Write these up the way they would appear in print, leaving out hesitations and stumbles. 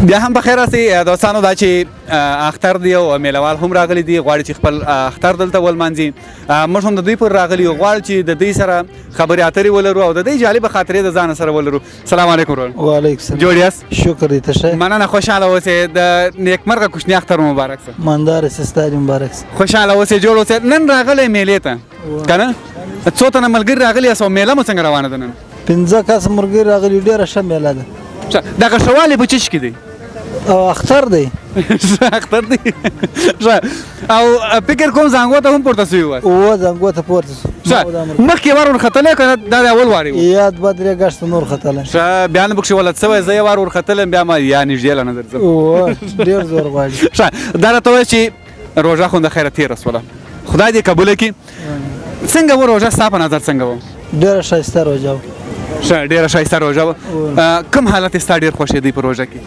بیا هم په خیر راسئ دوستانو. دا چې اختر دی او میلوال هم راغلي دي، غواړي چې خپل اختر دلته ولمانځي. موږ هم د دوی پر راغلي یو، غواړو چې د دوی سره خبرې اترې ولرو او د دوی جالبه خاطرې د ځانه سره ولرو. سلام علیکم ورور. وعلیکم السلام. جوړ یاست؟ شکر دی، ته ښه؟ مننه، خوشحاله اوسې. د نیکمرغه کوچني اختر مبارک شه. ماندار سه، ستا دې مبارک شه. خوشحاله اوسې، جوړ اوسې. نن راغلی میلې ته که نه؟ څو تنه ملګري راغلي یاست او میله مو څنګه روانه ده نن؟ 5 کسه ملګري راغلي، ډېره ښه میله ده. ښه، دغه ښه والی په څه شي کې دی؟ او اختر دی. ښه اختر دی. ښه، او فکر کوم زانګو ته هم پورته سوي وه. اووه زانګو ته پورته سو. ښه، مخکې وار ورختلی که نه دا د اول وار یې و؟ یا 2 3 ګشته نور ختلی. ښه، بیا نه پکښې ولد سوی، زه یو وار ورختلم بیا ما یا نږدې لا نه درځم. اووه، ډېر زور غواړي. ښه، دا راته ووایه چې روژه خو د خیره تېره سوله، خدای دې قبوله کړي. څنګه و روژه ستا په نظر څنګه و؟ ډېره ښایسته روژه وه. ښه، ډېره ښایسته روژه وه. کوم حالت یې ستا ډېر خوښېدی په روژه کې؟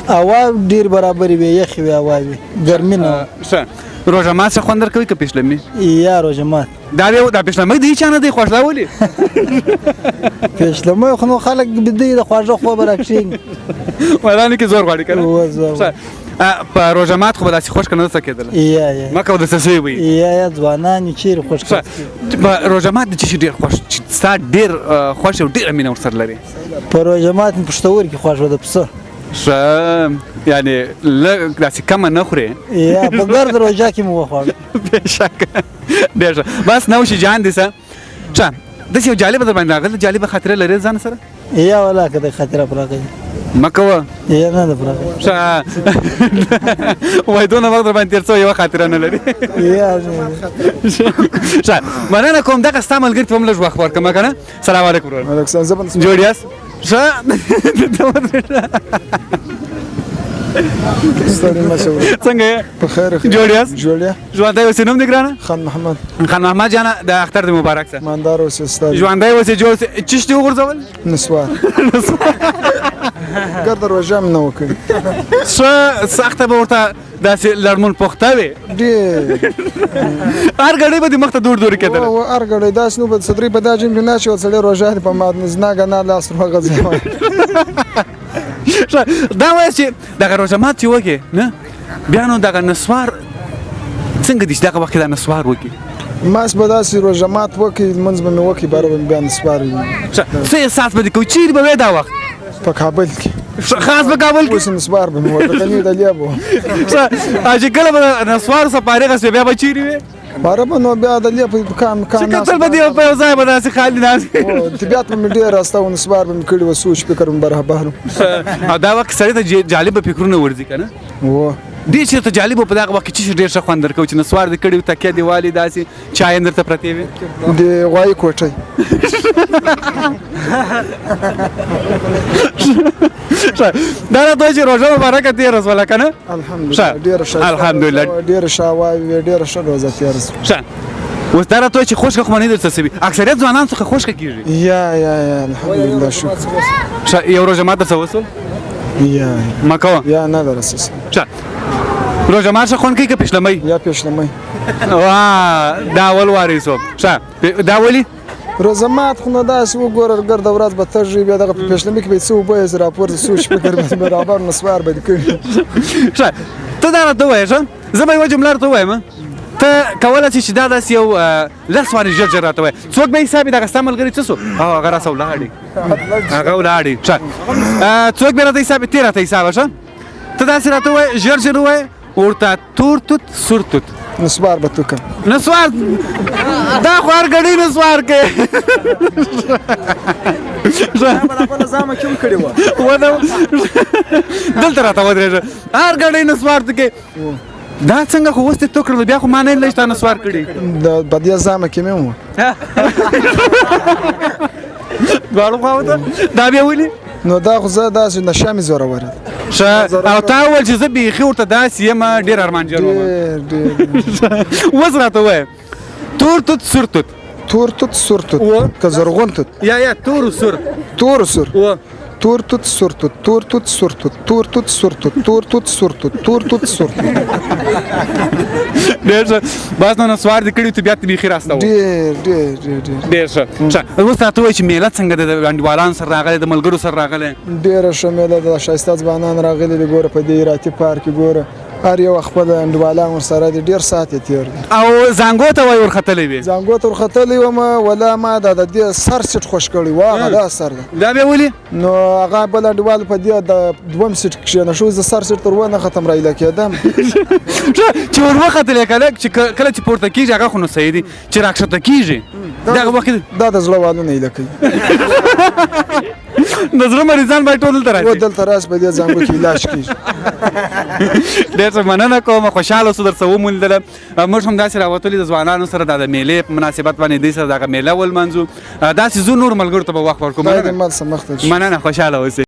هوا ډېر برابرې وې، یخې وې، هوا وې، ګرمي نه وه. ښه، روژه مات څه خوند درکوي که پیشلمي؟ یا روژه مات. دا بیا دا پیشلمي د هیچا نه دی خوښ، دا ولې؟ پیشلمي خو نو خلک بیده د خواږه خوبه راکښېني. ودانو کې زور غواړي که نه؟ اووه، زور غواړي. په روژه مات خو به داسې خوښ که نه درته کېدله؟ یا یا. مکه به درته سوی وي. یا یا، ځوانان یو چېرې خوښ ښه، په روژه مات د څه شي ډېر خوښ چې ستا ډېر خوښ او ډېره مینه ورسره لرې؟ په روژه مات مې پښتورګي خوښ وه د پسه. ښه، یعنې لږ داسې کمه نه خورې؟ یا، په ګرد روژه کې مې وخوړه. بېشکه، ډېر ښه. بس نوشي جان دې شه. ښه، داسې یو جالبه در باندې راغله، جالبه خاطره لرې ځان سره؟ یا ولا که د خاطره پر راغلې. مه کوه. یا نه ده پر راغلې. ښه، وای دونه وخت در باندې تېر سوی، یوه خاطره نه لري. یا ښه، مننه کوم. دغه ستا ملګري ته هم لږ وخت ورکړم که نه؟ سلام علیکم ورور. وعلیکم السلام. زه به جوړ یاست؟ ښه، ستړي مه شئ. څنګه یې؟ په خیر. جوړ یاست؟ جوړ یم. ژوندی اوسې. نوم دې ګرانه؟ خان محمد. خان محمد جانه، د اختر دې مبارک شه. ماندار اوسې استاد. ژوندی اوسې، جوړ اوسې. څه شي دې وغورځول؟ نسوار. ګرده روژه مې نه وه کړې. ښه، سخته به ورته داسې لړمون پخته وې. ډېر. هر ګړۍ به دې مخ ته دور دور کېدله. هو، هر ګړۍ داسې نو به صدرۍ په دا جیم کې ناست چې سړی روژه دې په مات نه ګنا لاس ور وغځوه. ښه، دا وایه چې دغه روژه مات چې وکې نه، بیا نو دغه نسوار څنګه دي چې دغه وخت کې دا نسوار وکړي؟ ماس به داسې روژه مات وکړي، لمونځ به مې وکړي، باره به مې بیا نسوار وي. ښه، څه احساس به دې کوي؟ چېرې به وې دا وخت؟ په کابل کې. ښه، خاص په کابل کې؟ اوس نسوار به مې وکړ، که نه د لیبو. ښه، چې کله به نسوار څخه فارغه شوې بیا به چېرې وې؟ باره به نو بیا د لیبو په کام کام چې کتل به دې په یو ځای به داسې خالي ناست وې. طبیعت به مې ډېر راسته و، نسوار به مې کړي وه، سوچ فکر مې برابر و. او دا وخت سړي ته جالبه فکرونه ورځي که نه؟ هو. ډېر چېرته جالب و په دغه وخت کې چې ډېر ښه خوند درکوي چې نسوار دې کړي وي، تکیه دې والي، داسې چای هم درته پرتې وي. د غوايي کوټۍ. دا راته وایي چې روژه مبارکه تېره سوله که نه؟ الحمدلله، ډېره ښه. الحمدلله، ډېره ښه هوا وي، ډېره ښه روژه تېره سوه. ښه، اوس دا راته وایي چې خشکه خو به نه درته سوي، اکثریت ځوانان څخه خشکه کېږي. یا یا یا، الحمدلله شکر. ښه، یو روژه مات درته وسول؟ یا مه کوه. یا نه ده رسېدلې. ښه، روژه مات ښه خوند کوي که پیشلمۍ؟ یا پیشلمۍ. وا، دا اول وار یې سو. ښه، دا ولې؟ روژه مات خو نو داسې وګوره، ګرده ورځ به تږی، بیا دغه په پیشلمي کې به یې څه اوبه یې راپورته، سوچ فکر به برابر نسوار به دې کړي. ښه، ته دا راته ووایه، ښه زه به یوه جمله درته ووایم، ته کولی شې چې دا داسې یو لس وارې ژر ژر راته ووایه. څوک به حساب یې دغه ستا ملګری څه سو؟ او هغه راسه ولاړې، هغه ولاړې. ښه، څوک به راته حساب یې؟ ته راته حسابه. ښه، ته داسې راته ووایه، ژر ژر ووایه ورته، تور توت سور توت. نسوار به تو کم. نسوار دا خو هر ګړۍ نسوار کوي. دلته راته ودرېږه، هر ګړۍ نسوار ته کوي. دا څنګه خو اوس دې تو کړل، بیا خو ما نه لیدل چې تا نسوار کړي. د په دې زامه کې مې وو. دواړو خواوو ته. دا بیا ولې؟ نو دا خو زه داسې نشه مې زوروره ده. ښه، او تا وویل چې زه بیخي ورته داسې یم، ډېر ارمانجن وم. ډېر ډېر. اوس راته ووایه، تور توت سور توت. تور توت سور توت که زرغون توت؟ یا یا، تور و سور. تور و سور. تور توت سور توت، تور توت سور توت، تور توت سور توت، تور توت سور توت، تور توت سور توت. ډېر ښه. بس نو نسوار دې کړي، طبیعت دې بیخي راسته و. ډېر ډېر ډېر ډېر. ډېر ښه. ښه، اوس راته ووایه چې میله څنګه ده؟ د انډیوالانو سره راغلی، د ملګرو سره راغلی؟ ډېره ښه میله ده، ښایسته ځوانان راغلي دي. ګوره په دې هراتي پارک کې ګوره، هر یو خپل انډیوالان ورسره دي، ډېر ساعت یې تېر دی. او زانګو ته وایي ورختلی وي؟ زانګو ته ورختلی وم، ولا ما دا د دې سر سیټ خوښ کړی و، هغه دا سر ده. دا بیا ولې؟ نو هغه بل انډیوال په دې د دوم سیټ کښېنه شو، زه سر سیټ تر ونه ختم رایله کېدم. ښه، چې ور وختلې کله چې کله چې پورته کېږي هغه خو نو صحیح دی، چې راکښته کېږي دغه وخت دا د زړه والونه ایله کوي. د زړه مریضان باید ټول دلته و راشي. دلته راس په دې زانګو کې علاج کېږي. ډېر څه مننه کوم، خوشحاله اوسو درڅه وموندله. موږ هم داسې راوتلي د ځوانانو سره دا د میلې په مناسبت باندې دوی سره دغه میله ولمانځو. داسې ځو نور ملګرو ته به وخت ورکړو. خدای دې مننه. مل سه مخته شه. مننه، خوشحاله اوسئ.